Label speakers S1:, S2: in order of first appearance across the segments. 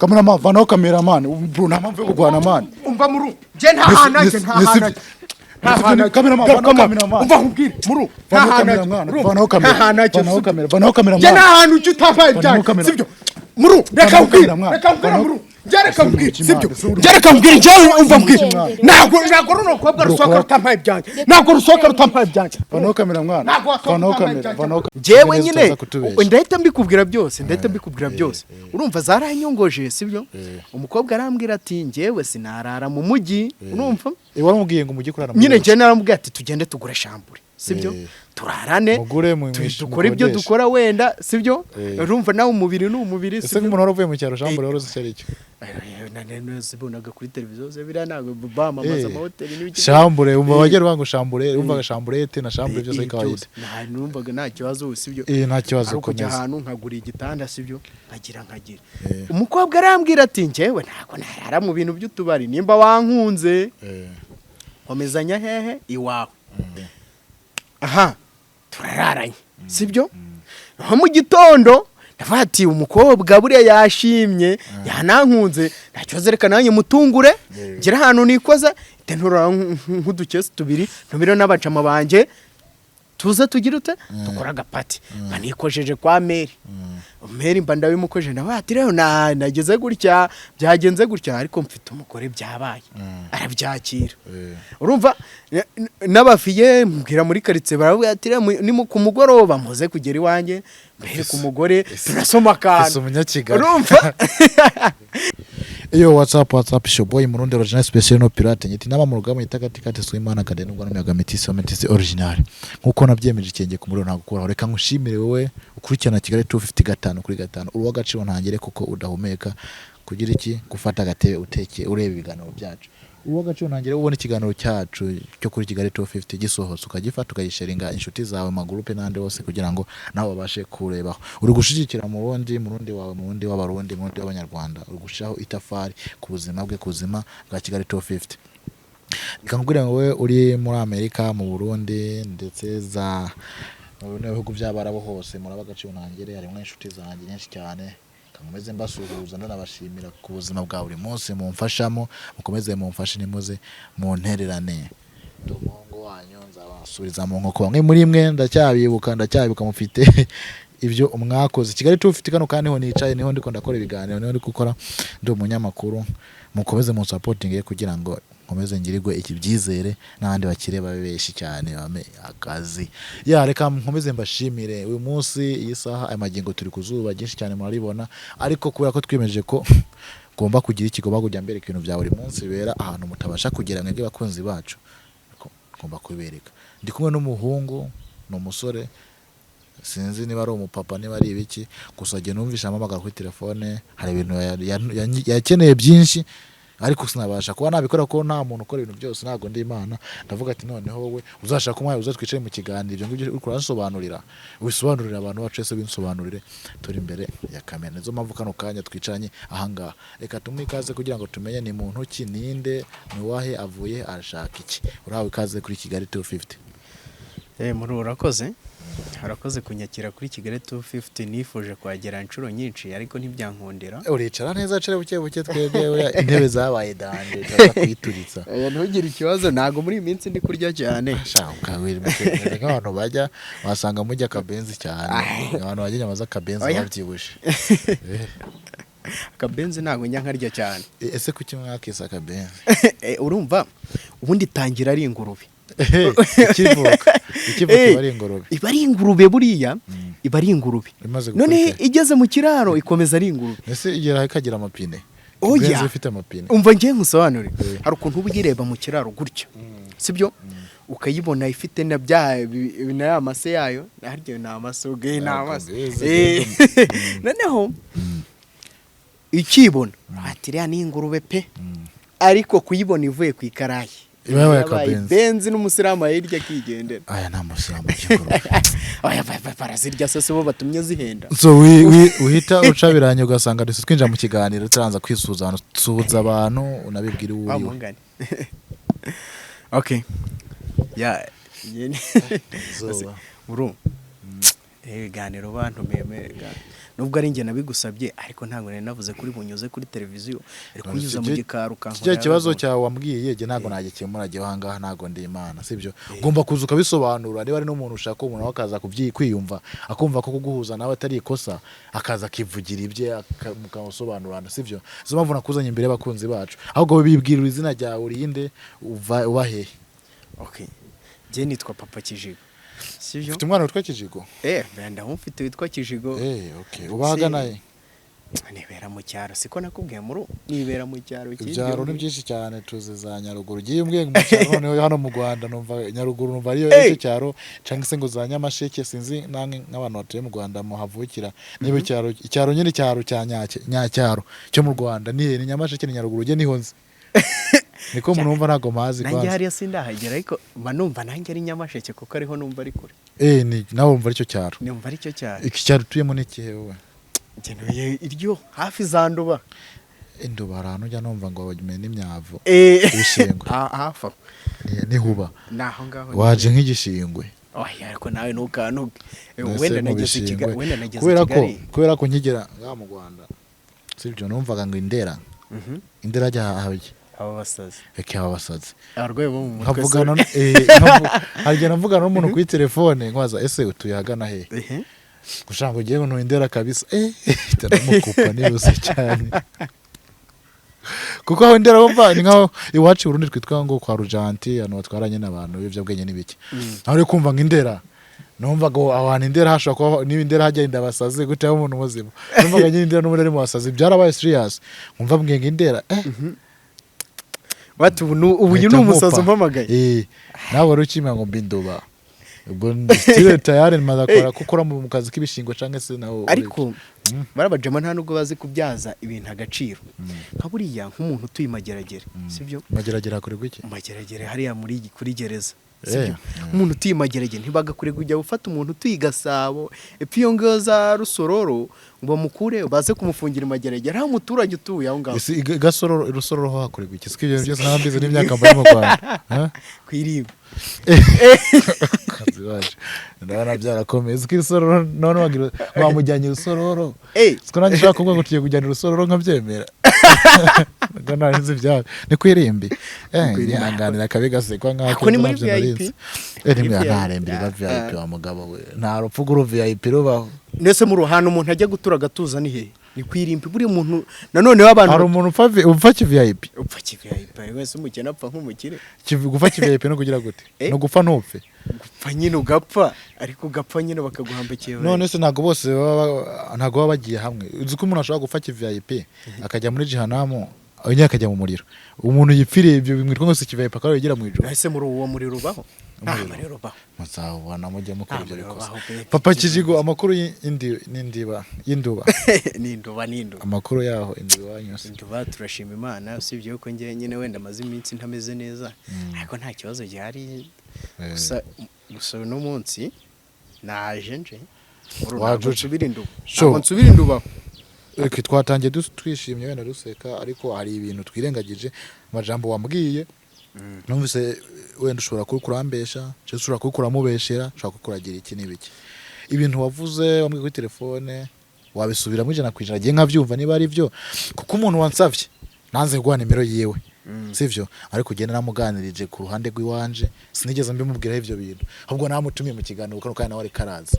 S1: Cameraman, vanaho cameraman. Bro, nta mpamvu yo kurwana, man.
S2: Umva muru, njye nta hantu ajye, nta hantu ajye, nta hantu ajye.
S1: Cameraman, vanaho cameraman.
S2: Umva nkubwire muru, nta
S1: Vanaho
S2: hantu ajye.
S1: cameraman,
S2: Urumva?
S1: vanaho kamera.
S2: Nta hantu ajye.
S1: Vanaho kamera, vanaho kamera,
S2: Njye nta
S1: mwana.
S2: hantu ujya utampaye
S1: Vanaho
S2: ibyanjye.
S1: kamera.
S2: Sibyo muru, reka
S1: Vanaho
S2: nkubwire.
S1: kamera, mwana.
S2: Reka nkubwire.
S1: Vanaho-
S2: Muru, njye reka nkubwire.
S1: Ese
S2: Sibyo?
S1: uri
S2: Njye reka nkubwire, njye umva nkubwire.
S1: Mwana.
S2: Ntabwo runo rukobwa rusohoka rutampaye ibyanjye, ntabwo rusohoka rutampaye ibyanjye.
S1: Vanaho kamera, mwana.
S2: Ntabwo wasohoka
S1: Vanaho
S2: utampaye
S1: kamera,
S2: ibyanjye.
S1: vanaho kamera.
S2: Njyewe
S1: Neza
S2: nyine
S1: utaza kutubeshya.
S2: ndahita mbikubwira byose, ndahita mbikubwira byose. Urumva zaranyongoje, sibyo? Umukobwa arambwira ati: "Njyewe sinarara mu mujyi." Urumva?
S1: Waramubwiye ngo mujye kurara muri
S2: Nyine njyewe naramubwiye ati: "Tugende tugure chambre, sibyo? Turarane,
S1: Mugure
S2: dukore ibyo
S1: mukodeshe.
S2: dukora wenda, sibyo?" Urumva nawe umubiri ni umubiri.
S1: Ese
S2: Sibyo?
S1: nk'umuntu wari uvuye mu cyaro, chambre wari uzi icyo ari cyo?
S2: Zibonaga kuri televiziyo ze, biriya ntabwo bamamaza amahoteli n'ibiki.
S1: Chambre, umva wagera uvuga ngo chambre, wumvaga chambrette na chambre byose bikaba
S2: Byose. Numvaga nta kibazo, sibyo?
S1: Eh, nta kibazo.
S2: Ari ukujya
S1: Komeza.
S2: ahantu nkagura igitanda, sibyo? Nkagira umukobwa arambwira ati: "Njyewe ntabwo narara mu bintu by'utubari, nimba wankunze nkomezanya hehe iwawe." Aha turararanye, sibyo? Nko mu gitondo ndavuga ati: "Umukobwa buriya yashimye, yanankunze, nta kibazo, reka nanjye mutungure, ngere ahantu nikoza ite nturara nk'udukesi tubiri, ntumire n'abacama banjye, tuze tugire ute, dukore agapati." Mba nikojeje kwa meri, meri mba ndabimukojeje, nawe ati: "Rero nageze gutya, byagenze gutya, ariko mfite umugore, byabaye." Arabyakira. Urumva n'abafiye mbwira muri karitsiye baravuga ati: "Rero ni ku mugoroba muze kugera iwanjye mbereke umugore, turasoma
S1: Ese
S2: akantu."
S1: umunyakigali.
S2: Urumva?
S1: Iyo whatsapp whatsapp show boy Murundi original special no pirate nyiti nama mu rugamba itakatikati Swimana kade nubwo n'imiyaga metisi wa metisi original, nkuko nabyemeje ikenge ku muriro ntabwo gukuraho. Reka nkushimire wowe ukurikirana Kigali 250 gatanu kuri gatanu, uri uw'agaciro ntangere kuko udahumeka kugira iki gufata agatebe uteke ureba ibiganiro byacu. Uri uw'agaciro ntangere ubona ikiganiro cyacu cyo kuri Kigali 250 gisohotse, ukagifata ukagisharinga inshuti zawe, magurupe n'andi hose, kugira ngo nawe babashe kurebaho. Uri gushyigikira Murundi, Murundi wawe, Murundi w'Abarundi, Murundi w'Abanyarwanda, uri gushyiraho itafari ku buzima bwe, ku buzima bwa Kigali 250. Reka nkubwire ngo wowe uri muri Amerika, mu Burundi, ndetse za mu bihugu by'Abarabu hose, muraba agaciro ntangere. Harimo inshuti zanjye nyinshi cyane. Nkomeze mbasuhuza, ndanabashimira ku buzima bwa buri munsi mumfashamo. Mukomeze mumfashe, nimuze muntererane. Ndi umuhungu wanyu, nzabasubiriza mu nkoko. Bamwe muri mwe ndacyabibuka, ndacyabibuka, mufite ibyo mwakoze. Kigali 250 kano kandi niho nicaye, niho ndiko ndakora ibiganiro, niho ndi gukora, ndi umunyamakuru. Mukomeze munsapotinge kugira ngo nkomeze ngirirwe iki byizere n'abandi bakire babe benshi cyane, bame akazi. Ya, reka nkomeze mbashimire uyu munsi, iyi saha, aya magingo. Turi ku zuba ryinshi cyane, muraribona, ariko kubera ko twiyemeje ko ngomba kugira ikigomba kujya mbereka ibintu bya buri munsi bibera ahantu mutabasha kugera mwebwe bakunzi bacu, ngomba kubibereka. Ndi kumwe n'umuhungu, ni umusore, sinzi niba ari umupapa, niba ari ibiki, gusa njye numvishe ampamagara kuri telefone, hari ibintu yakeneye byinshi, ariko sinabasha kuba nabikora kuko nta muntu ukora ibintu byose, ntabwo ndi Imana. Ndavuga ati: "Noneho wowe uzashaka umwanya uza twicare mu kiganiro, ibyo ngibyo uri kuransobanurira ubisobanurire abantu bacu, wese ubinsobanurire turi imbere ya kamera." Nizo mpamvu kano kanya twicaranye ahangaha. Reka tumuhe ikaze kugira ngo tumenye ni muntu ki, ninde, ni uwahe, avuye, arashaka iki. Urahawe ikaze kuri Kigali 250.
S2: Muri urakoze, urakoze kunyakira kuri Kigali 250. Nifuje kuhagera inshuro nyinshi ariko ntibyankundira.
S1: Uricara neza, cara buke buke, twebwe buriya intebe zabaye danger, turaza kuyituritsa.
S2: Ntugire ikibazo, ntabwo muri iyi minsi ndi kurya cyane.
S1: Shaka nk'abantu bajya wasanga mujya akabenzi cyane, abantu bajya inyama z'akabenzi
S2: Oya.
S1: babyibushe.
S2: Akabenzi ntabwo njya nkarya cyane.
S1: Ese kuki mwakise akabenzi?
S2: Urumva ubundi tangira ari ingurube.
S1: Ikivuka iba ari ingurube.
S2: Iba ari ingurube buriya, iba ari ingurube.
S1: Imaze
S2: None
S1: gukura
S2: igeze mu kiraro ikomeza ari ingurube.
S1: Ese igera ikagira amapine?
S2: Oya.
S1: Ibenzi ifite amapine.
S2: Umva ngiye nkusobanurire. Hari ukuntu uba uyireba mu kiraro gutya, sibyo? Ukayibona ifite na bya na ya mase yayo, harya ni amase ubwe ni
S1: Ntabwo
S2: amase.
S1: mbizi.
S2: Noneho ikibona ati: "Iriya ni ingurube pe." Ariko kuyibona ivuye ku ikarayi
S1: Iba yabaye
S2: yabaye
S1: akabenzi.
S2: Benzi, n'umusilamu ayirya akigendera.
S1: Aya nta musilamu cy'ingurube.
S2: Oya, barazirya se bo batumye zihenda?
S1: So uhita ucabiranye ugasanga dusa twinjira mu kiganiro turanza kwisuhuza abantu. Suhuza abantu, unabibwira uwo
S2: Wa
S1: uriwe.
S2: mungani, okay, ya nyine.
S1: Izuba.
S2: Bro, ibiganiro bantumeye mega Nubwo ari njye nabigusabye, ariko ntabwo nari navuze kuri bunyuze kuri televiziyo, ari kunyuza mu gikari
S1: Kijya
S2: ukankorera.
S1: kibazo cyawe wambwiye jye ntabwo nagikemura jyewe ahangaha, ntabwo ndi Imana, sibyo? Ugomba kuza ukabisobanura. Niba ari n'umuntu ushaka, umuntu nawe akaza kwiyumva, akumva ko kuguhuza nawe atari ikosa, akaza akivugira ibye, mukamusobanurana, sibyo? Izo mpamvu nakuzanye imbere y'abakunzi bacu. Ahubwo bibwirira izina ryawe, urinde, uva uba hehe?
S2: Okay, njye nitwa Papa Kijigo, sibyo?
S1: Ufite umwana witwa Kijigo?
S2: Eh, ndamufite witwa Kijigo.
S1: Eh, okay, uba ahagana he?
S2: Nibera mu cyaro, siko nakubwiye muri nibera mu cyaro.
S1: Ibyaro ni byinshi cyane, tuzi za Nyaruguru. Ugiye umbwiye ngo mu cyaro, noneho hano mu Rwanda numva Nyaruguru, numva ariyo
S2: Hey!
S1: icyo cyaro, cyangwa se ngo za Nyamasheke. Sinzi namwe nk'abantu batuye mu Rwanda muhavukira niba icyaro nyine, icyaro cya nyacyaro cyo mu Rwanda ni he? Ni Nyamasheke, ni Nyaruguru? Ujye niho nzi, niko umuntu wumva, ntabwo mpazi.
S2: Nanjye
S1: Kwanza
S2: hariya sindahagera, ariko mba numva nanjye ari Nyamasheke, kuko ariho numva ari kure.
S1: Eh, ni nawe wumva aricyo cyaro?
S2: Numva aricyo cyaro.
S1: Iki cyaro utuyemo ni ikihe wowe?
S2: Njye ntuye iryo hafi za Nduba.
S1: Induba, hari ahantu ujya numva ngo bamena imyavu,
S2: Eh,
S1: ibishingwe.
S2: Hafi aho.
S1: Nihuba
S2: Ni aho ngaho.
S1: Waje nk'igishingwe.
S2: Oya, ariko nawe ntukantuke.
S1: Mbese
S2: Wenda
S1: mu
S2: nageze i
S1: bishingwe.
S2: Kigali, wenda nageze i
S1: Kubera ko
S2: Kigali.
S1: Kubera ko nkigera ngaha mu Rwanda, sibyo, numvaga ngo Indera, Indera ajya habye.
S2: Aba basazi.
S1: Eke, aba basazi.
S2: Abarwayi bo mu mutwe.
S1: Nkavugana hari igihe navugana n'umuntu kuri telefone, nkabaza: "Ese utuye ahagana he?"
S2: Ehe.
S1: Gushaka ngo ugiye ngo ntuye Indera kabisa, ndamukupa nihuse cyane, kuko aho Indera wumva ni nkaho iwacu i Burundi twitwa ngo kwa Rujanti, ahantu batwara nyine abantu b'ibiyobyabwenge n'ibiki. Aho uri kumva ngo Indera, numva ngo aho hantu Indera hashobora kuba, niba Indera hagenda abasazi gute, aho umuntu muzima? Numvaga nyine Indera n'ubundi ari mu basazi. Byarabaye serious, nkumva mbwiye ngo Indera,
S2: Bati ubu ubu uyu ni
S1: mpita
S2: umusazi
S1: nkupa.
S2: umpamagaye.
S1: Eh, nawe wari ukimenya ngo mbinduba, ubwo style tayari maze akora ko ukora mu kazi k'ibishingwe canke se nawe?
S2: Ariko barabajama nta nubwo bazi kubyaza ibintu agaciro. Nka buriya nk'umuntu utuye i Mageragere, sibyo?
S1: Mageragere hakorerwa iki?
S2: Mageragere hariya muri kuri gereza,
S1: Eh,
S2: sibyo? Umuntu utuye i Mageragere ntibagakwiye kujya gufata umuntu utuye i Gasabo epfo iyo ngiyo za Rusororo ngo bamukure baze kumufungira i Mageragere, aho umuturage utuye aho ngaho.
S1: Ese Gasororo, Rusororo ho hakorerwa iki? Siko ibyo byose naba mbizi n'imyaka mbari mu Rwanda. Ha?
S2: Ku irimbi.
S1: Kazi waje ndabona byarakomeye. Siko Rusororo none wagira wamujyanye Rusororo?
S2: Eh.
S1: Siko nanjye ushaka kuvuga ngo tugiye kujyana Rusororo nkabyemera, ngo nari nzi ibyabo ni ku irimbi.
S2: Ku irimbi.
S1: Nyihanganira akabi gasekwa nkaho.
S2: Ako ni muri VIP.
S1: Eh, ni muri
S2: VIP.
S1: nta rembi riba VIP, wa mugabo we, nta rupfu rw'uru VIP rubaho.
S2: Ndetse mu ruhando umuntu ajya gutura agatuza ni hehe? Ni ku irimbi. Buriya umuntu nanone w'abantu
S1: Hari umuntu upfa upfa ki VIP?
S2: Upfa ki VIP wese, umukene apfa nk'umukire.
S1: Gupfa ki VIP no kugira gute?
S2: Eh?
S1: No gupfa ntupfe.
S2: Gupfa nyine ugapfa, ariko ugapfa nyine bakaguhamba ikibaya.
S1: None se ntabwo bose ntabwo baba bagiye hamwe? Uzi ko umuntu ashobora gupfa ki VIP akajya muri jehanamu, nyine akajya mu muriro? Umuntu yipfiriye ibyo bimwitwa ngo si ki VIP, akaba yigira mu ijuru.
S2: Ese muri uwo muriro ubaho? Nta
S1: Umuriro.
S2: muriro ubaho.
S1: Muzawubona mujye mukora
S2: Nta
S1: ibyo
S2: muriro
S1: bikosa.
S2: ubaho pe.
S1: Papa Kijigo, amakuru y'indiba, y'induba?
S2: Ni Induba, ni Induba.
S1: Amakuru yaho Induba iwanyu se?
S2: Induba turashima Imana, usibye yuko njye nyine wenda amaze iminsi ntameze neza, ariko nta kibazo gihari. Gusa uno munsi naje nje.
S1: Waje
S2: Ntabwo
S1: uje.
S2: nsubira Induba.
S1: Sure.
S2: Ntabwo nsubira Induba.
S1: Okay, twatangiye twishimye, wenda duseka, ariko hari ibintu twirengagije. Amajambo wambwiye numvise wenda ushobora kuba kurambesha, cyangwa ushobora kuba kuramubeshera, ushobora kuba kuragira iki n'ibiki. Ibintu wavuze wambwiye kuri telefone wabisubiramo 100%, agiye nkabyumva niba ari byo, kuko umuntu wansavye nanze guha nimero yiwe, sivyo? Ariko ugenda namuganirije ku ruhande rw'iwanje, sinigeze mbimubwiraho ivyo bintu, ahubwo namutumiye mu kiganiro kano kandi nawe ariko araza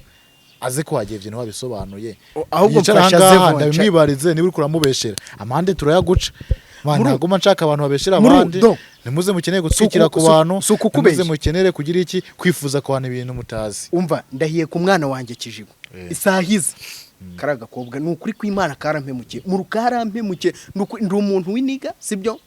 S1: aze ko wagiye ibintu wabisobanuye.
S2: Ahubwo
S1: Yicara
S2: mfasha
S1: ahangaha
S2: ze vonca.
S1: ndabimwibarize niba uriko uramubeshera, amande turayaguca. Man, ntabwo mba nshaka abantu babeshera abandi.
S2: Do.
S1: Ntimuze mukeneye gutwikira ku bantu,
S2: Si ukukubeshya.
S1: ntimuze mukenere kugira iki, kwifuza ku bantu ibintu mutazi.
S2: Umva, ndahiye ku mwana wanjye Kijigo.
S1: Eh.
S2: Isaha iza kariya gakobwa, ni ukuri kw'Imana karampemukiye mu karampemukiye. Ndi umuntu w'iniga, sibyo?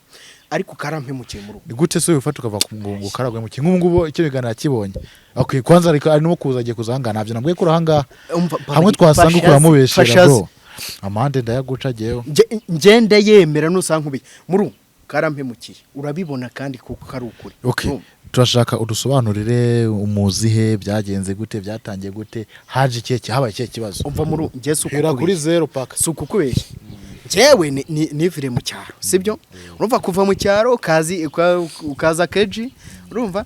S2: Ariko karampemukiye mu rugo.
S1: Ni gute se wifata ukava ku ngo karagwe mu kintu nk'ubu ngubu? Icyo biganiro yakibonye, okay, kwanza ariko arimo kuza, agiye kuza ahangaha, ntabyo nabwiye ko uri ahangaha.
S2: Umva,
S1: Hamwe twasanga
S2: fasha
S1: uko uramubeshera,
S2: fasha
S1: bro, amande ndayaguca jyewe.
S2: Ngende yemera nusanga nkubiye muri karampemukiye, urabibona kandi kuko kari ukuri.
S1: Okay.
S2: Urumva?
S1: Turashaka udusobanurire umuzihe, byagenze gute, byatangiye gute, haje ikihe, habaye ikihe kibazo?
S2: Umva muri njye si
S1: Hera kuri
S2: ukukubeshya.
S1: zero paka.
S2: Si ukukubeshya, njyewe nivire mu cyaro, sibyo? Urumva, kuva mu cyaro ukazi ukaza keji. Urumva,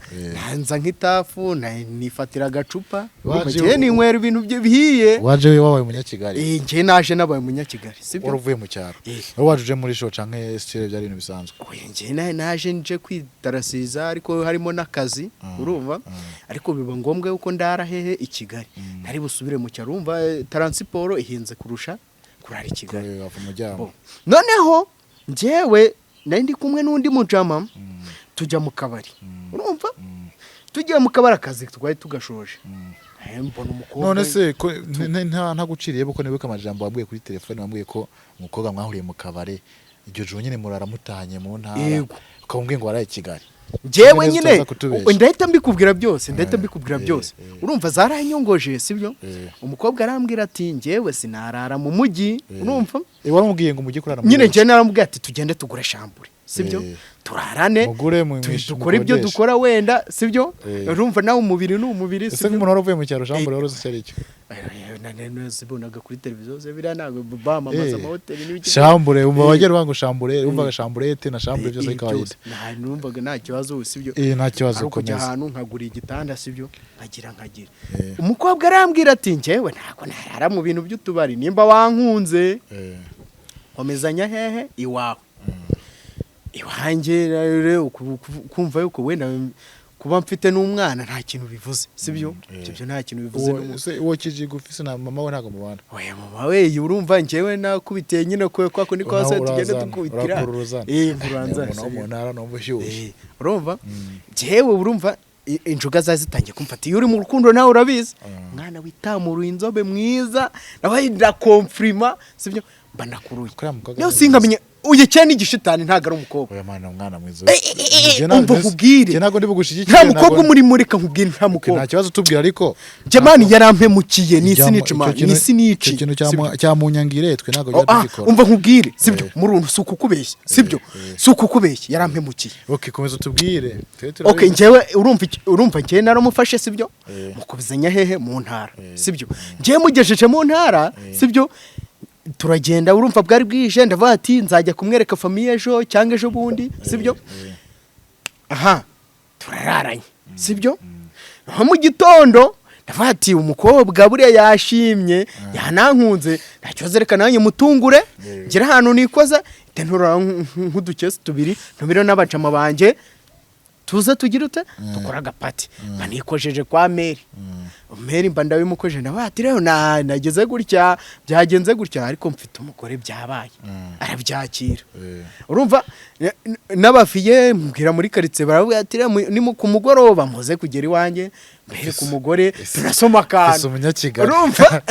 S2: nza nk'itafu nifatira agacupa. Urumva,
S1: Waje
S2: njyewe ninywera ibintu bihiye.
S1: Waje wabaye umunyakigali?
S2: Eh, njyewe naje nabaye umunyakigali, sibyo?
S1: Wari uvuye mu cyaro?
S2: Eh.
S1: Wari waje uje muri show canke style, byari ibintu bisanzwe?
S2: Oya, njyewe naje nje kwitarasiza, ariko harimo n'akazi, urumva, ariko biba ngombwa yuko ndara hehe? I Kigali. Ntari busubire mu cyaro, urumva, transport ihenze kurusha kurara i Kigali.
S1: Wava umujyamo.
S2: Bo. Noneho njyewe nari ndi kumwe n'undi mujama, tujya mu kabari. Urumva, tugiye mu kabari, akazi twari tugashoje. Mbona umukobwa.
S1: None se ko ntaguciriye, kuko nibuka amajambo wambwiye kuri telefone, wambwiye ko umukobwa mwahuriye mu kabare iryo joro nyine murara mutahanye mu ntara,
S2: Yego.
S1: ukaba umbwiye ngo waraye i Kigali.
S2: Njyewe
S1: Neza,
S2: nyine
S1: utaza kutubeshya.
S2: ndahita mbikubwira byose, ndahita mbikubwira byose. Urumva, zaranyongoje, sibyo? Umukobwa arambwira ati: "Njyewe sinarara mu mujyi." Urumva?
S1: Waramubwiye ngo mujye kurara mu
S2: Nyine
S1: mujyi?
S2: njyewe naramubwiye ati: "Tugende tugure chambre, sibyo? Turarane,
S1: Mugure
S2: dukore ibyo
S1: mukodeshe."
S2: dukora wenda, sibyo? Urumva nawe umubiri ni umubiri,
S1: Ese
S2: sibyo?
S1: nk'umuntu wari uvuye mu cyaro, chambre wari uzi icyo ari cyo?
S2: Zibonaga kuri televiziyo ze, biriya ntabwo bamamaza amahoteli n'ibiki.
S1: Chambre, umva, abagera banga chambre, umvaga chambrette na chambre byose
S2: Byose.
S1: kawaida.
S2: Numvaga nta kibazo, sibyo?
S1: Eh, nta kibazo.
S2: Ari ukujya
S1: Komeza.
S2: ahantu nkagura igitanda, sibyo? Nkagira umukobwa arambwira ati: "Njyewe ntabwo narara mu bintu by'utubari. Nimba wankunze, nkomezanya hehe? Iwawe." Iwanjye rero kumva yuko wenda kuba mfite n'umwana nta kintu bivuze, sibyo? Ibyo nta kintu bivuze.
S1: Se uwo kijigo ufise na mama we ntabwo mubana?
S2: Oya, mama we, urumva, njyewe nakubitiye nyine kwa kundi kwa se tugenda
S1: Urazana,
S2: dukubitira.
S1: urakurura uzana.
S2: Eh, nkuranza.
S1: Umuntu wo mu ntara numva ushyushye.
S2: Eh, urumva, njyewe, urumva, injuga zari zitangiye kumfata. Iyo uri mu rukundo nawe urabizi. Umwana witamuruye, inzobe mwiza, nawe ndakomfirima, sibyo? Mba ndakuruye.
S1: Kuriya mukobwa
S2: Niyo
S1: ni
S2: sinkamenya uyu cyane n'igishitani, ntabwo ari umukobwa.
S1: Oya mwana, umwana mwiza.
S2: Eh, umva nkubwire.
S1: Njye ntabwo ndi bugushyigikire.
S2: Nta mukobwa umurimo, reka nkubwire, nta mukobwa.
S1: Nta kibazo, tubwira ariko.
S2: Jamani, yarampemukiye, ni isi nica
S1: Icyo
S2: man, ni isi nici.
S1: Icyo kintu cya munyangire twe ntabwo
S2: Oh,
S1: byari
S2: ah,
S1: tugikora.
S2: Umva nkubwire, sibyo? Muri si ukukubeshya, sibyo? Si ukukubeshya, yarampemukiye.
S1: Okay, komeza utubwire. Twe
S2: Okay.
S1: turabizi.
S2: Njyewe urumva urumva, njyewe naramufashe, sibyo? Mukubizanya hehe? Mu ntara, sibyo? Njyewe mugejeje mu ntara, sibyo? Turagenda, urumva, bwari bwije, ndavuga ati nzajya kumwereka famille ejo cyangwa ejo bundi, sibyo? Aha turararanye, sibyo? Nko mu gitondo ndavuga ati umukobwa buriya yashimye, yanankunze, nta kibazo, reka nanjye mutungure, ngere ahantu nikoza nterura nk'udukesi tubiri, ntumire n'abajama banjye, tuze tugire ute, dukora agapati. Mba nikojeje kwa meri, meri mba ndabimukojeje, nawe ati rero nageze gutya, byagenze gutya, ariko mfite umugore, byabaye, arabyakira. Urumva, n'abafiye mbwira muri karitsiye baravuga ati rero ni ku mugoroba muze kugera iwanjye mbereke umugore, turasoma
S1: Ese
S2: akantu.
S1: umunyakigali.
S2: Urumva?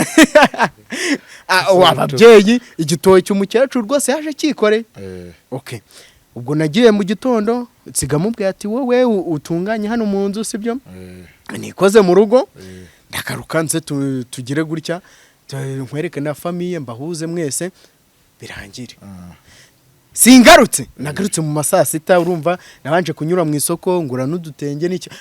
S2: Ah, uwo ababyeyi, igitoki umukecuru rwose yaje cyikoreye. Okay, ubwo nagiye mu gitondo, nsiga mubwira ati wowe utunganye hano mu nzu, sibyo? Nikoze mu rugo, ndagaruka nze tugire gutya, nkwereke na famille, mbahuze mwese, birangire. Singarutse, nagarutse mu ma saa sita. Urumva, nabanje kunyura mu isoko ngura n'udutenge n'icyo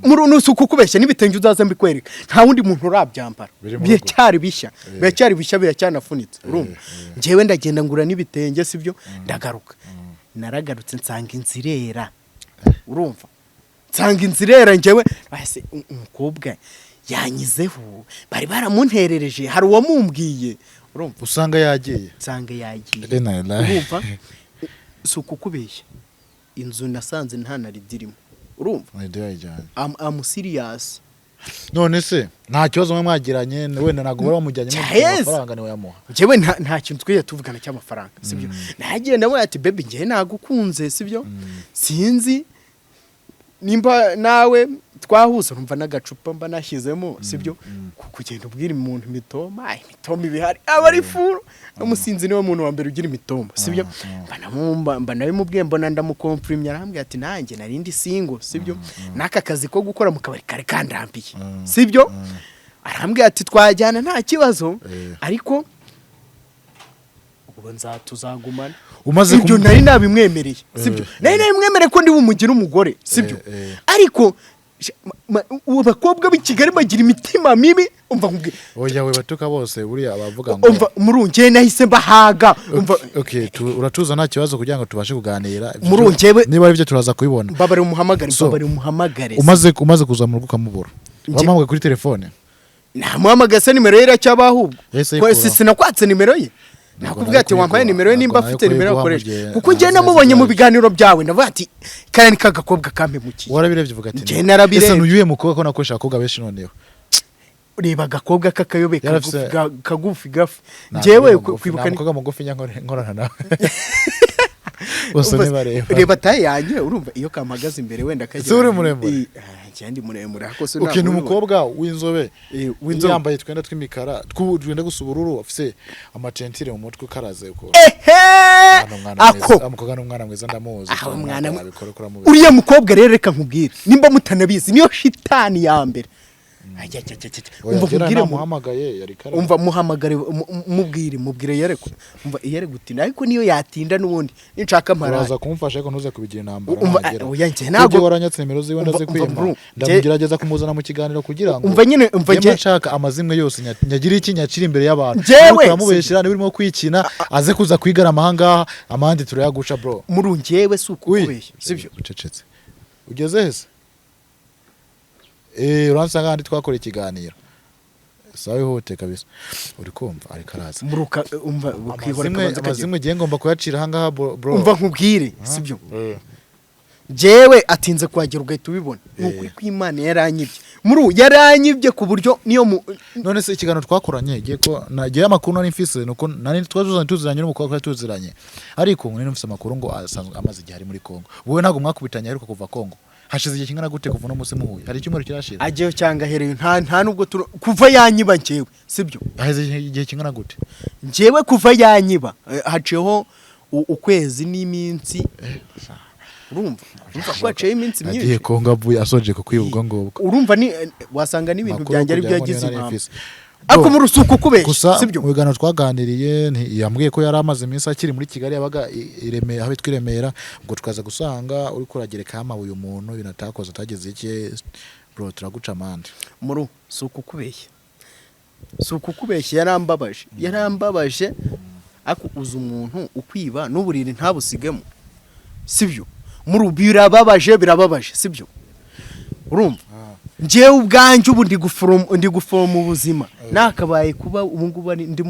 S2: muri nusi ukukubeshya n'ibitenge, uzaze mbikwereka, nta wundi muntu urabyambara.
S1: Biri mu rugo.
S2: Biracyari bishya, biracyari bishya, biracyanafunitse. Urumva, njyewe ndagenda ngura n'ibitenge, sibyo? Ndagaruka, naragarutse nsanga inzu irera. Urumva, nsanga inzu irera. Njyewe base umukobwa yanyizeho, bari baramunterereje, hari uwamumbwiye, urumva?
S1: Usanga yagiye.
S2: Nsanga yagiye.
S1: Rena, rena.
S2: Urumva, si ukukubeshya, inzu nasanze nta na rido irimo, urumva?
S1: Rido yayijyanye.
S2: I'm serious.
S1: None se nta kibazo mwe mwagiranye? Wenda ntabwo bari bamujyanye mufite
S2: Cyaheze.
S1: amafaranga niwe yamuha.
S2: Njyewe nta kintu twigeze tuvugana cy'amafaranga, sibyo? Nagiye nawe ati: "Baby, njyewe nagukunze, sibyo? Sinzi nimba nawe twahuza." Urumva, n'agacupa mba nashyizemo, sibyo? Kugenda ubwira umuntu imitoma, imitoma ibihari aba ari furu. Umusinzi niwe muntu wa mbere ugira imitoma, sibyo? Mba nabimubwiye, mbona ndamukomfirimye, arambwira ati: "Nanjye nari ndi single, sibyo? N'aka kazi ko gukora mu kabari kari kandambiye, sibyo?" Arambwira ati: "Twajyana nta kibazo, ariko ubwo tuzagumana."
S1: Umaze
S2: Ibyo nari nabimwemereye, sibyo? Nari nabimwemereye ko ndi bumugire umugore, sibyo?
S1: Eh, eh.
S2: Ariko Ubu abakobwa b'i Kigali bagira imitima mibi. Umva nkubwire.
S1: Oya, we batuka bose buriya abavuga ngo
S2: Umva, murunge nahise mbahaga, umva.
S1: Okay, uratuza nta kibazo kugira ngo tubashe kuganira.
S2: Murunge
S1: Niba ari byo turaza kubibona.
S2: Mbabare umuhamagare.
S1: So,
S2: Mbabare umuhamagare.
S1: Umaze kuza mu rugo ukamubura, wamuhamagaye kuri telefone?
S2: Namuhamagaye se, nimero ye iracyabaho ahubwo?
S1: Yahise
S2: Ko
S1: ayikuraho.
S2: Sinakwatse nimero ye.
S1: Ntabwo
S2: Nakubwiye ati
S1: nari
S2: wampaye
S1: kuyiguha.
S2: nimero ye nimba
S1: Ntabwo
S2: afite
S1: nari
S2: nimero
S1: kuyiguha mu
S2: akoresha,
S1: gihe
S2: kuko njye
S1: ntazi
S2: namubonye mu
S1: neza.
S2: biganiro byawe, ndavuga ati kariya ni kagakobwa kampemukiye.
S1: Warabirebye uvuga ati
S2: Njye narabirebye.
S1: Ese nuyuhe mukobwa, ko nakoresha abakobwa benshi noneho?
S2: Reba agakobwa k'akayobe,
S1: Yari
S2: kagufi,
S1: afise-
S2: kagufi gafu.
S1: Nta
S2: Njyewe
S1: mukobwa mugufi,
S2: kwibuka
S1: nta mukobwa mugufi njya nkorana nawe bose
S2: Umva,
S1: nibareba.
S2: Reba taille yanjye, urumva iyo kampagaze imbere wenda kagera.
S1: Ese uri muremure?
S2: Ah, njye ndi muremure ariko se
S1: Okay, ni
S2: ntabwo ubibona.
S1: umukobwa w'inzobe,
S2: W'inzobe.
S1: yambaye utwenda tw'imikara twenda gusa ubururu, afise amatentire mu mutwe ukaraze uko.
S2: Ehe.
S1: Hano umwana
S2: Ako
S1: mwiza, umukobwa ni umwana mwiza, ndamuzi.
S2: Aho umwana
S1: Ntabwo wabikora uramubeshya.
S2: Uriya mukobwa rero, reka nkubwire, nimba mutanabizi, niyo shitani ya mbere. Ajya, ajya, ajya, ajya.
S1: Oya,
S2: Umva
S1: kera
S2: nkubwire
S1: namuhamagaye yari kara.
S2: Umva, muhamagare, mubwire yerekwe. Umva, yereke uti ariko niyo yatinda n'ubundi ninshaka mparare.
S1: Uraza kumufasha ariko ntuze kubigira intambara
S2: Umva,
S1: nahagera.
S2: oya, njye
S1: Kuko waranyatse nimero ziwe, ndazikwima.
S2: Umva, bro,
S1: Ndamugerageza kumuzana mu kiganiro kugira ngo
S2: Umva nyine, umva
S1: njye nshaka amazimwe yose nyagire iki nyakiri imbere y'abantu.
S2: Njyewe
S1: Niba uramubeshyera, niba urimo kwikina, aze kuza kwigarama ahangaha, amande turayaguca, bro.
S2: Muri njyewe si ukukubeshya, sibyo?
S1: Ucecetse ugeze hese? Uransanga ahandi twakora ikiganiro. Sawa, ihute kabisa. Uri kumva ariko araza.
S2: Muruka, umva, ukihora
S1: Amazimwe
S2: kabanza kagira.
S1: Amazimwe ngiye ngomba kuyacira ahangaha, bro.
S2: Umva nkubwire, sibyo? Njyewe atinze kuhagera ugahita ubibona, ni ukuri kw'Imana yaranyibye, muri ubu yaranyibye ku buryo niyo mu
S1: None se ikiganiro twakoranye, igiye ko nagiye amakuru nari mfise nuko nari twazuzanye, tuziranye n'umukobwa twari tuziranye, ariko nari mfise amakuru ngo asanzwe amaze igihe ari muri Kongo. Wowe ntabwo mwakubitanye aheruka kuva Kongo? Hashize igihe kingana gute kuva uno munsi muhuye? Hari icyumweru kirashira?
S2: Ajyayo cyangwa ahereyo, nta nubwo kuva yanyiba njyewe, sibyo?
S1: Hashize igihe kingana gute?
S2: Njyewe kuva yanyiba, haciyeho ukwezi n'iminsi. Urumva ko haciyeho iminsi
S1: Agiye
S2: myinshi.
S1: Kongo avuye asoje kukwiba ubwo ngubwo.
S2: Urumva ni wasanga n'ibintu
S1: Amakuru
S2: byanjye ari byo
S1: kugira ngo
S2: yagize
S1: niyo nari
S2: impamvu.
S1: mfise.
S2: Ariko
S1: Bro,
S2: muri usuku kubeshya,
S1: gusa
S2: sibyo?
S1: mu biganiro twaganiriye yambwiye ko yari amaze iminsi akiri muri Kigali, yabaga i Remera, aho bitwa i Remera, ngo tukaza gusanga uri kuragerekaho amabuye umuntu ibintu atakoze atagize iki. Bro, turaguca amande.
S2: Muru, si ukukubeshya, si ukukubeshya, yarambabaje, yarambabaje. Ariko uzi umuntu ukwiba n'uburiri ntabusigemo, sibyo? Muru, birababaje, birababaje, sibyo? Urumva njyewe ubwanjye ubu ndi guforoma ubuzima, nakabaye kuba ubu ngubu ari ndi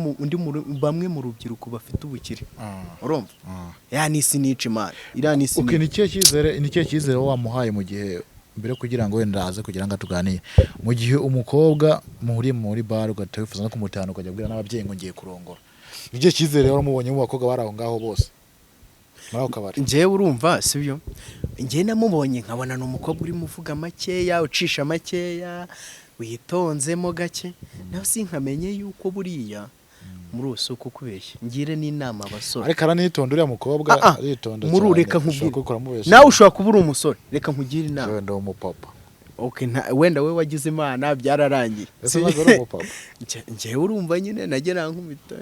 S2: bamwe mu rubyiruko bafite ubukire, urumva? Ya nisi nica Imana, iriya nisi.
S1: Okay, ni ikihe cyizere wamuhaye mu gihe mbere kugira ngo wenda aze kugira ngo tuganire, mu gihe umukobwa muhuriye muri bar ugahita wifuza no kumutahana, ukajya abwira n'ababyeyi ngo ngiye kurongora, ni ikihe cyizere waramubonye mu bakobwa bari aho ngaho bose muri ako kabari?
S2: Njyewe urumva, sibyo, njyewe namubonye nkabona ni umukobwa urimo uvuga makeya, ucisha makeya, witonzemo gake, nawe sinkamenye yuko buriya muri uwo si ukukubeshya. Ngire n'inama abasore.
S1: Ariko aranitonda uriya mukobwa.
S2: Ah, ah,
S1: Aritonda
S2: muri
S1: cyane.
S2: reka
S1: Ushobora
S2: nkubwire.
S1: kubikora amubeshya.
S2: Nawe ushobora kuba uri umusore, reka nkugire inama.
S1: Wenda umupapa.
S2: Okay, wenda we wagize Imana byararangiye.
S1: Ese ntabwo ari umupapa?
S2: Njyewe urumva nyine najye nankubita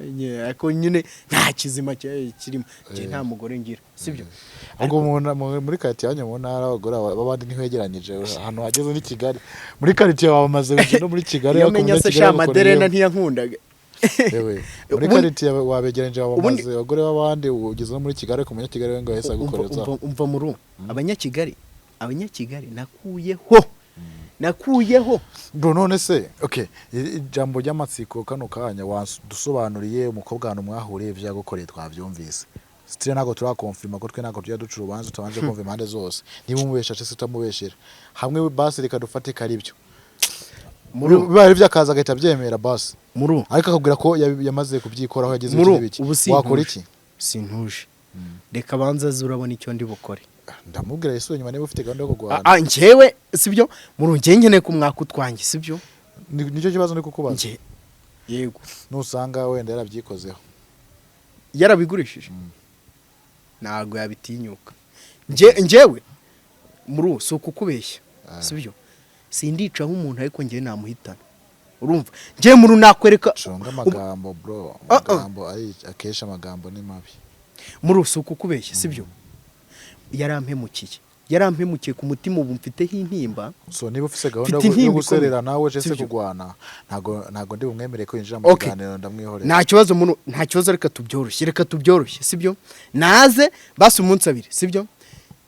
S2: ariko nyine nta kizima kirimo. Njye nta mugore ngira, sibyo?
S1: Ubwo muri karitsiye yanyu mu ntara, abagore b'abandi ntiwegeranyije ahantu hageze n'i Kigali, muri karitsiye bamaze gukina no muri Kigali,
S2: Iyo
S1: ariko
S2: menya se
S1: umunyakigali
S2: sha
S1: bagukoreye-
S2: Maderena ntiyankundaga.
S1: Yewe, muri karitsiye wabegeranyije, bamaze abagore b'abandi, ugeze no muri Kigali, ariko umunyakigali we ngo yahise agukoreza.
S2: Umva muru, abanyakigali nakuyeho, nakuyeho.
S1: Bro, none se okay, ijambo ry'amatsiko kano kanya, wadusobanuriye umukobwa ahantu mwahuriye, ibyo yagukoreye twabyumvise. Still ntabwo turakonfirma ko twe ntabwo tujya duca urubanza tutabanje kumva impande zose, niba umubesha cyangwa se utamubeshera. Hamwe basi reka dufate ko ari byo.
S2: Muru,
S1: Bibaye ari byo akaza agahita abyemera basi,
S2: muru,
S1: ariko akakubwira ko yamaze kubyikoraho, yagize
S2: muru,
S1: iki n'ibiki,
S2: ubu sintuje.
S1: wakora iki?
S2: Sintuje, reka banza aze, urabona icyo ndi bukore.
S1: Ndamubwira yisubiye inyuma niba ufite gahunda yo kurwana.
S2: Ah, njyewe sibyo muru, njye nkeneye kumwaka utwanjye, sibyo?
S1: Nicyo kibazo ndi kukubaza.
S2: Njye yego.
S1: Nusanga wenda yarabyikozeho?
S2: Yarabigurishije, ntabwo yabitinyuka. Njyewe muri si ukukubeshya, sibyo, sindicaho umuntu, ariko njyewe namuhitana. Urumva njyewe muri nakwereka.
S1: Cunga amagambo, bro.
S2: Ah, ah.
S1: Amagambo ari akesha, amagambo ni mabi.
S2: Muri si ukukubeshya, sibyo, yarampemukiye. Yarampemukiye ku mutima, ubu mfiteho intimba.
S1: So niba ufise gahunda
S2: Mfite
S1: yo
S2: intimba
S1: guserera nawe je se
S2: Sibyo.
S1: kugwana, ntago ndi bumwemere ko yinjira mu
S2: Okay.
S1: kiganiro, ndamwihorera.
S2: Nta kibazo muno, nta kibazo. Reka tubyoroshye, reka tubyoroshye, sibyo? Naze basi umunsi abiri, sibyo?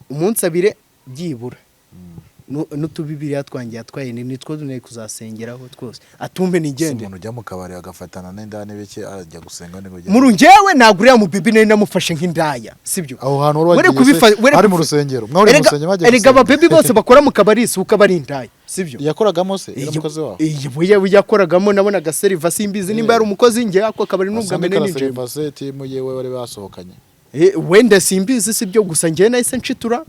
S2: Umunsi abiri byibura. N'utubibiriya twanjye yatwaye ni nitwo nari kuzasengeraho twose, atumpe
S1: Si
S2: nigende.
S1: umuntu ujya mu kabari agafatana n'inda n'ibiki ajya gusenga ni kujya
S2: Muri njyewe ntabwo uriya mubibi nari namufashe nk'indaya, sibyo?
S1: Aho hantu wari
S2: Were
S1: wagiye se,
S2: were
S1: hari mu rusengero, mwahuriye mu rusengero bagiye
S2: erega
S1: gusenga?
S2: Ababebi bose bakora mu kabari si uko aba ari indaya, sibyo?
S1: Yakoragamo se? Yari umukozi waho?
S2: Iyo yakoragamo nabonaga seriva, simbizi nimba yari umukozi. Njye ako kabari nubwo
S1: Wasanga
S2: mbere ninjiyemo.
S1: kara serivase team yewe bari basohokanye.
S2: Wenda simbizi, sibyo? Gusa njyewe nahise nshitura,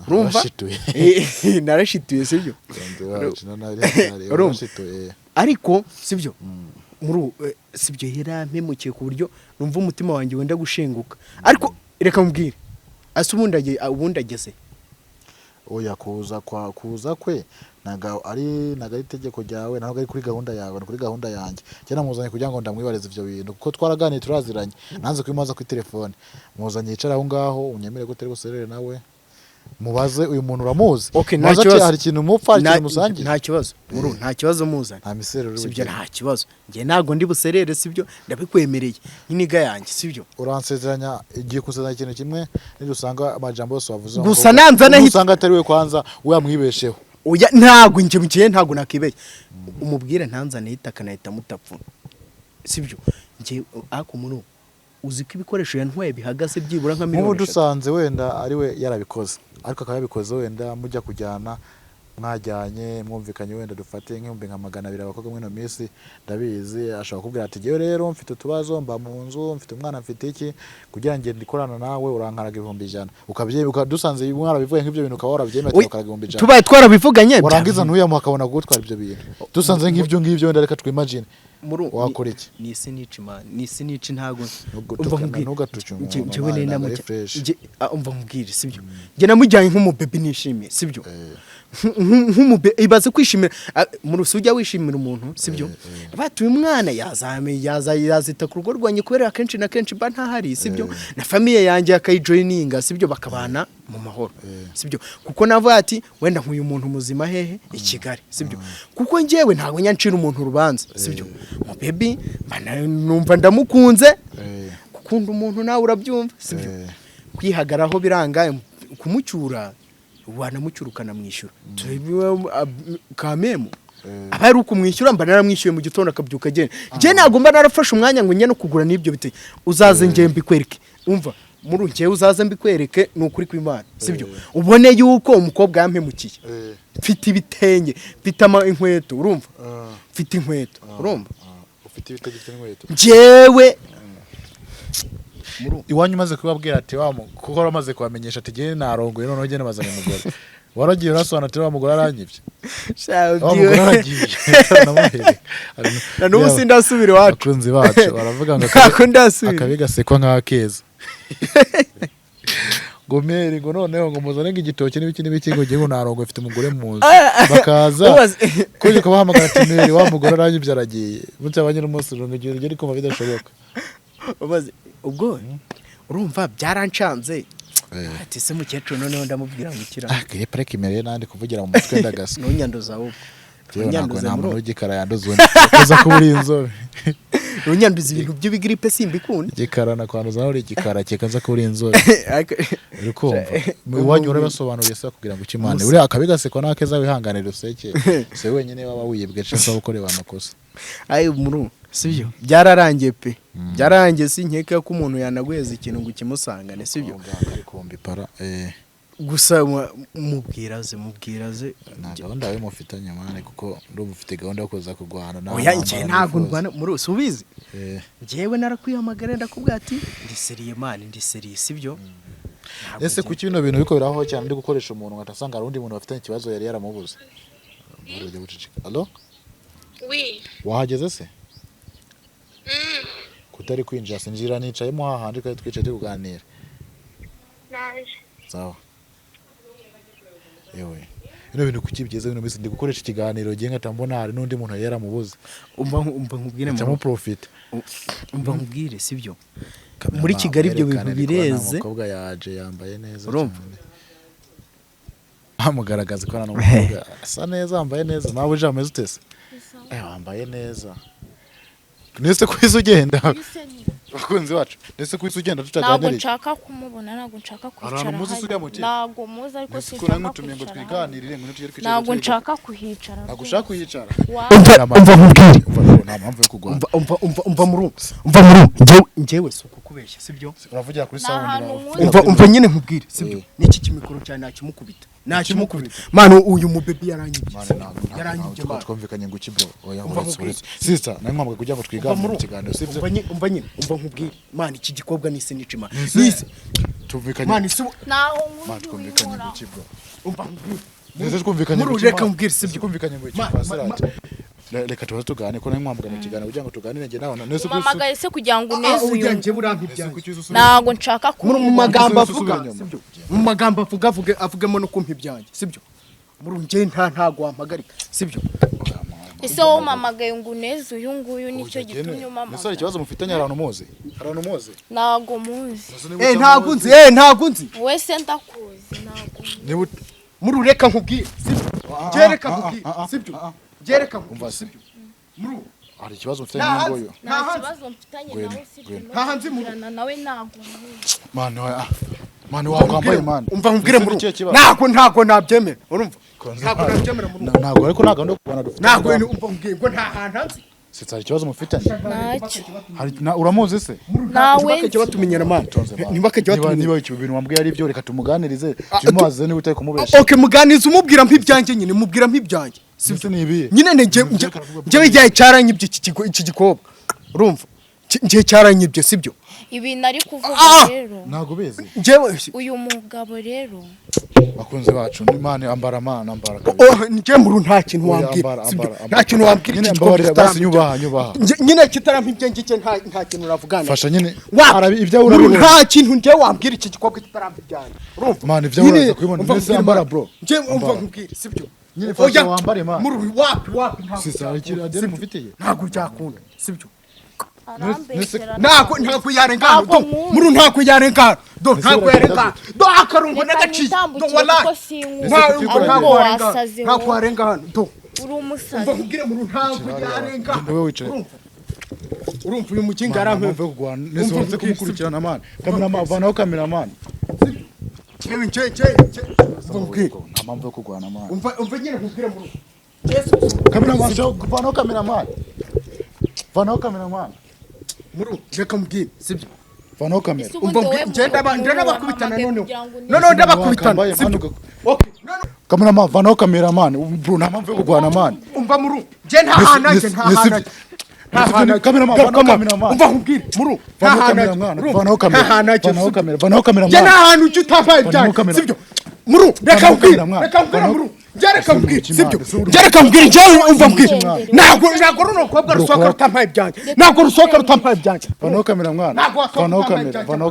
S2: urumva?
S1: Warashituye.
S2: Narashituye, sibyo?
S1: Mugenzi wacu na
S2: Urumva?
S1: warashituye.
S2: Ariko sibyo muri ubu, sibyo, yarampemukiye ku buryo numva umutima wanjye wenda gushenguka. Ariko reka mubwire ase ubundi ageze.
S1: Oya, kuza kwe ntago ari itegeko ryawe, ntabwo ari kuri gahunda yawe, ni kuri gahunda yanjye. Njye namuzanye kugira ngo ndamwibarize ivyo bintu kuko twaraganiye, turaziranye, nanze kubimubaza kuri telefone. Muzanye yicara aho ngaho, unyemere ko utari buserere nawe, mubaze uyu muntu uramuzi.
S2: Okay, nta
S1: Mubaze ati,
S2: kibazo.
S1: hari ikintu mupfa, hari ikintu musangiye?
S2: Nta kibazo muri nta kibazo, muzane.
S1: Nta miserero uri
S2: Sibyo?
S1: bugire.
S2: Nta kibazo, njye ntabwo ndi buserere, sibyo? Ndabikwemereye nk'iniga yanjye, sibyo?
S1: Uransezeranya, igiye kusezeranya ikintu kimwe, nidusanga amajambo yose wavuze
S2: Gusa nanzana
S1: nusanga atari we, kwanza we yamwibesheho.
S2: Oya, ntabwo njye ntabwo nakibeshya. Umubwire ntanzane itaka nahita mutapfuna, sibyo? Njye ako muri uzi ko ibikoresho yantwaye bihagaze byibura nka
S1: Nk'ubu
S2: miliyoni 3.
S1: Dusanze wenda ari we yarabikoze, ariko akaba yabikoze wenda mujya kujyana, mwajyanye mwumvikanye, wenda dufate nk'ibihumbi nka 200, abakobwa muri ino minsi ndabizi, ashobora kukubwira ati: "Jyewe rero mfite utubazo, mba mu nzu, mfite umwana, mfite iki, kugira ngo ngende ikorana nawe urankaraga 100,000." Ukabyemera? Dusanze mwarabivuye nk'ibyo bintu ukaba warabyemeye ati
S2: Oya,
S1: ukaraga 100,000,
S2: tubaye twarabivuganye
S1: warangiza ntuyamuha akabona kugutwara ibyo bintu, dusanze nk'ibyo ngibyo wenda, reka twimagine, wakora iki?
S2: Ni isi nica imana, ni isi nica, ntago
S1: Ntugutukane,
S2: Umva nkubwire.
S1: ntugatuke umuntu,
S2: Njyewe
S1: man,
S2: nari
S1: ntabwo ari fresh.
S2: Umva nkubwire, sibyo? Njye namujyanye nk'umubebi nishimiye, sibyo? Ibaze kwishimira mu rusi ujya wishimira umuntu, sibyo? Batuye umwana yazame yazita ku rugo rwanjye kubera akenshi na kenshi mba ntahari, sibyo? Na famille yanjye akayijoininga, sibyo? Bakabana mu mahoro, sibyo? Kuko navuga ati wenda nkuyu muntu muzima hehe i Kigali, sibyo? Kuko njyewe ntabwo nyancira umuntu urubanza, sibyo? Mu baby mba numva ndamukunze. Gukunda umuntu nawe urabyumva, sibyo? Kwihagaraho biranga, kumucyura wanamucyura ukanamwishyura kamemu. Aba ari ukumwishyura, mba naramwishyuye mu gitondo akabyuka agenda. Njye ntabwo mba narafashe umwanya ngo njye no kugura n'ibyo biteye. Uzaze njye mbikwereke. Umva muri njyewe, uzaze mbikwereke, ni ukuri kw'Imana, sibyo? Ubone yuko umukobwa yampemukiye. Mfite ibitenge, mfite ama inkweto, urumva? Mfite inkweto, urumva?
S1: Ufite ibitenge, ufite n'inkweto.
S2: Njyewe
S1: Iwanyu umaze kubabwira ati kuko wari kubamenyesha ati jyewe narongoye, noneho jye nabazanye umugore, waragiye urasobanura ati wa mugore aranyibye, wa mugore aragiye, namuhereka.
S2: Na n'ubu sindasubira iwacu.
S1: Abakunzi bacu baravuga ngo
S2: Ntabwo ndasubira.
S1: Akabi gasekwa nk'akeza. Ngo meri ngo noneho ngo muzane ngo igitoki n'ibiki n'ibiki, ngo jyewe narongoye, mfite umugore mu nzu, bakaza kuje kubahamagara ati: "Meri, wa mugore aranyibye, aragiye." Mutabanye n'umunsi rungu igihe ugera kumva bidashoboka.
S2: Ubaze, ubwo urumva byarancanze, ati se mukecuru noneho ndamubwira ngo ikira.
S1: Ah, grippe ariko imereye nandi kuvugira mu mutwe ndagaswa.
S2: Ntunyanduza ahubwo.
S1: Jewe ntabwo
S2: Ntunyanduze
S1: nta
S2: muri
S1: muntu w'igikara yanduza undi, kuza kuba uri inzobe.
S2: Ntunyanduza ibintu by'ibigrippe, simbikunda.
S1: Igikara nakwanduza nawe uri igikara, kikaza kuba uri inzobe. Uri kumva iwanyu urabasobanuriye se kugira ngo ukimane uriya akabi gasekwa n'akeza, wihanganire useke, si wowe wenyine waba wiyibwe cyangwa ukorewe amakosa.
S2: Ayi muru sibyo, byararangiye pe, byararangiye. Sinkeka ko umuntu yanaguheza ikintu ngo ukimusangane, sibyo?
S1: Aho ngaho ari kumva ipara.
S2: Gusa mubwiraze, mubwiraze.
S1: Nta gahunda yawe mufitanye man, kuko ndumva ufite gahunda yo kuza kurwana nawe.
S2: Oya, njye ntabwo ndwana muri si ubizi. Njyewe narakwihamagara ndakubwira ati ndi sérieux man, ndi sérieux, sibyo? Ntabwo
S1: Ese kuki bino bintu biko biraho cyane, ndi gukoresha umuntu ngasanga hari undi muntu bafitanye ikibazo yari yaramubuze? Mbure ujya guceceka. Allo?
S3: Oui.
S1: Wahageze se?
S3: Mm.
S1: Kutari kwinjira? Sinjira, nicayemo hahandi twari twicaye turi kuganira.
S3: Naje.
S1: Sawa. Yewe, bino bintu kuki bigeze bino minsi, ndi gukoresha ikiganiro gihe ngahita mbona hari n'undi muntu yari yaramubuze?
S2: Umva nkubwire
S1: mpita profite.
S2: Umva nkubwire, sibyo? Muri Kigali ibyo bintu bireze.
S1: Umukobwa yaje yambaye neza
S2: Urumva?
S1: cyane. Amugaragaza ko hano umukobwa asa neza, wambaye neza. Nawe uje ameze ute se? Wambaye neza. Nese ku isi ugenda, bakunzi bacu, nese ku isi ugenda
S3: Ntabwo
S1: tutaganiriye?
S3: nshaka kumubona, ntabwo nshaka
S1: Hari
S3: kwicara
S1: ahantu muzi
S3: hano.
S1: uriya mukecuru?
S3: Ntabwo muzi, ariko
S1: Nese ko
S3: sinshaka
S1: nangutumiye ngo
S3: kwicara hano.
S1: twiganirire, ngo tugere kwicara?
S3: Ntabwo nshaka kuhicara
S1: Ntabwo
S3: rwose.
S1: ushaka kuhicara?
S2: Umva, umva nkubwire.
S1: Umva rero, nta mpamvu yo kurwana.
S2: Umva, umva, umva, umva muri, umva muri, njyewe si ukukubeshya, sibyo?
S1: Uravugira kuri
S3: Ni
S1: sound
S3: ahantu
S1: nawe.
S3: muzi.
S2: Umva, umva nyine nkubwire, sibyo?
S1: Eh.
S2: N'iki kimikoro cyane nakimukubita, nakimukubita mani. Uyu mubebi yaranyibye,
S1: Mani,
S2: sibyo?
S1: ntabwo
S2: Yaranyibye mani.
S1: twumvikanye ngo iki, bro? Oya,
S2: Umva
S1: uretse
S2: nkubwire.
S1: uretse sister, nawe mpamvu kugira ngo
S2: Umva
S1: twiganire
S2: muri
S1: mu kiganiro, sibyo?
S2: Umva nyine, umva nkubwire mani, iki gikobwa ni snitch mani.
S1: Nise-
S2: Nisi
S1: Tumvikanye
S2: mani si
S3: Ntaho
S1: mani,
S3: nkuzi
S1: twumvikanye ngo
S3: winkora.
S1: iki, bro?
S2: Umva nkubwire.
S1: Nese twumvikanye
S2: Muri
S1: ngo iki,
S2: reka
S1: man?
S2: nkubwire, sibyo?
S1: Twumvikanye ngo iki?
S2: Ma-
S1: Pasirate, reka tubaze tuganire, ko nawe mpamvu mu kiganiro kugira ngo tuganire njye nawe. Nese ku isi
S3: Umamagaye se kugira ngo uneze
S2: Ujya
S3: uyu?
S2: njyewe urampa
S1: Nese
S2: ibyanjye.
S1: ku isi usubira-
S3: Ntabwo nshaka
S2: Muri mu
S3: kumubona.
S2: magambo
S1: Usubire
S2: avuga,
S1: inyuma.
S2: sibyo? Mu magambo avuga, avugemo no kumpa ibyanjye, sibyo? Muri njye ntago wampagarika, sibyo?
S3: Ese wowe umamagaye ngo uneze uyu nguyu, nicyo gitumye
S1: Nese hari
S3: umamagaye?
S1: ikibazo mufitanye? Hari ahantu muzi? Hari ahantu muzi?
S3: Ntabwo muzi.
S1: Nese niba
S2: Eh, ntago
S1: utamuzi-
S2: nzi, ntago nzi.
S3: Wese ndakuzi, ntabwo muzi.
S1: Niba
S2: Muri reka nkubwire, sibyo? Njye reka nkubwire, sibyo? Njye reka
S1: Umva
S2: nkubwire,
S1: se.
S2: sibyo? Muri
S1: Hari ikibazo mufitanye
S2: Nta
S1: n'uyu nguyu?
S3: Nta
S2: hanze.
S3: kibazo mfitanye
S1: Ngwino,
S3: nawe usibye
S1: ngwino.
S3: no
S2: Nta hanze mu-
S3: kugirana nawe, ntabwo muzi.
S1: Mani wa mani wakwambaye mani.
S2: Umva nkubwire,
S1: Nese
S2: muri
S1: ni ikihe kibazo?
S2: ntago nabyemera, urumva?
S1: Konze
S2: Ntago
S1: mani.
S2: nabyemera muri
S1: Ntago, ariko nta gahunda yo kurwana dufite.
S2: Ntago, umva nkubwire ngo nta hantu nzi.
S1: Sitsa, hari ikibazo mufitanye?
S3: Ntacyo.
S1: Hari uramuzi se?
S3: Nawe
S2: Ntibakajya batumenyera mani.
S1: Tonze, mani.
S2: Ntibakajya
S1: Niba
S2: batumenyera.
S1: niba icyo bintu wambwiye ari byo, reka tumuganirize, tumubaze niba utari kumubesha.
S2: Okay, muganiza, umubwira mp'ibyanjye nyine, mubwira mp'ibyanjye.
S1: Sibyo, ni ibihe?
S2: Nyine ni njyewe igihe cyaranyibye iki kigo, iki gikobwa, urumva? Njye cyaranyibye, sibyo?
S3: Ibintu ari kuvuga
S2: Ah!
S3: rero,
S1: Ntago ubizi.
S2: Njyewe
S3: uyu mugabo rero,
S1: Bakunzi bacu, ni mani, ambara mani, ambara kabisa.
S2: Oh, njye muru nta kintu
S1: Oya,
S2: wambwira,
S1: ambara,
S2: sibyo?
S1: ambara, ambara.
S2: Nta kintu wambwira
S1: Nyine
S2: iki gikobwa
S1: mbabarira basi,
S2: kitarampa.
S1: nyubaha, nyubaha.
S2: Nyine kitarampa ibyanjye cye, nta kintu uravugana.
S1: Fasha nyine.
S2: Wa
S1: Ibyawe
S2: Muru
S1: urabibona.
S2: nta kintu njye wambwira iki gikobwa kitarampa ibyanjye, urumva?
S1: Mani, ibyawe
S2: Nyine,
S1: uraza kubibona.
S2: umva
S1: Mbese
S2: nkubwire,
S1: ambara,
S2: mani.
S1: bro.
S2: Njye umva
S1: Ambara.
S2: nkubwire, sibyo?
S1: Nyine fasha
S2: Oya,
S1: wambare, mani.
S2: Muru wapi, wapi, ntabwo
S1: Sisa, hari ikintu
S2: byakunda,
S1: Adele
S2: sibyo?
S1: mufitiye?
S2: Ntabwo byakunda, sibyo?
S3: arambeshyera.
S2: Ntabwo yarengana.
S3: Ntabwo
S2: Do
S3: muzi.
S2: muru ntabwo yarengana, do
S1: Ese
S2: ntabwo
S1: uragenda
S2: yarengana, do akarungo
S3: Reka
S2: n'agaciye, do
S3: nitambukire
S2: wallahi.
S3: kuko sinkunda.
S2: Ntabwo
S1: Ese
S2: ntabwo
S3: Ahubwo
S2: warenga,
S3: wasaze
S2: ntabwo
S3: wowe.
S2: warenga hano, do
S3: Uri
S2: umva
S3: umusazi.
S2: nkubwire, muru ntabwo yarenga.
S1: Genda wowe wicare.
S2: Urumva, urumva uyu mukinga
S1: Mani,
S2: yarampe.
S1: mpamvu yo kurwana. Nese
S2: Umva
S1: wanze
S2: nkubwire,
S1: kumukurikirana mani. Cameraman, vanaho cameraman.
S2: Njyewe njye umva nkubwire.
S1: Nta mpamvu yo kurwana mani.
S2: Umva, umva nyine nkubwire, muru
S1: Cameraman, vanaho cameraman. Vanaho cameraman.
S2: Muru reka nkubwire, sibyo?
S1: Vanaho kamera.
S3: Ese
S2: Umva
S3: ubundi wowe
S2: nkubwire, njye ndabakubitana
S3: wamamagaye
S2: noneho.
S3: kugira ngo uneze?
S2: Noneho ndabakubitana,
S1: Wakambaye,
S2: sibyo?
S1: mani,
S2: Okay, noneho
S1: Cameraman, vanaho cameraman. Bro, nta mpamvu yo kurwana mani.
S2: Umva muru, njye nta hantu ajye, nta hantu ajye, nta hantu ajye.
S1: Cameraman,
S2: Garuka
S1: vanaho
S2: mani.
S1: cameraman.
S2: Umva nkubwire, muru nta
S1: Vanaho
S2: hantu ajye,
S1: cameraman,
S2: urumva?
S1: vanaho kamera.
S2: Nta hantu ajye,
S1: Vanaho
S2: sibyo?
S1: kamera, vanaho cameraman.
S2: Njye nta hantu ujya utampaye
S1: Vanaho
S2: ibyanjye,
S1: kamera.
S2: sibyo? Muru reka
S1: Vanaho
S2: nkubwire,
S1: cameraman.
S2: reka nkubwire,
S1: Vanaho-
S2: muru njye reka nkubwire,
S1: Ese
S2: sibyo?
S1: uri
S2: Njye reka nkubwire, njye umva nkubwire,
S3: Ugendere.
S2: ntabwo runo rukobwa rusohoka rutampaye ibyanjye, ntabwo rusohoka rutampaye ibyanjye.
S1: Vanaho cameraman.
S2: Ntabwo wasohoka
S1: Vanaho
S2: utambaye
S1: kamera,
S2: ibyanjye.
S1: vanaho.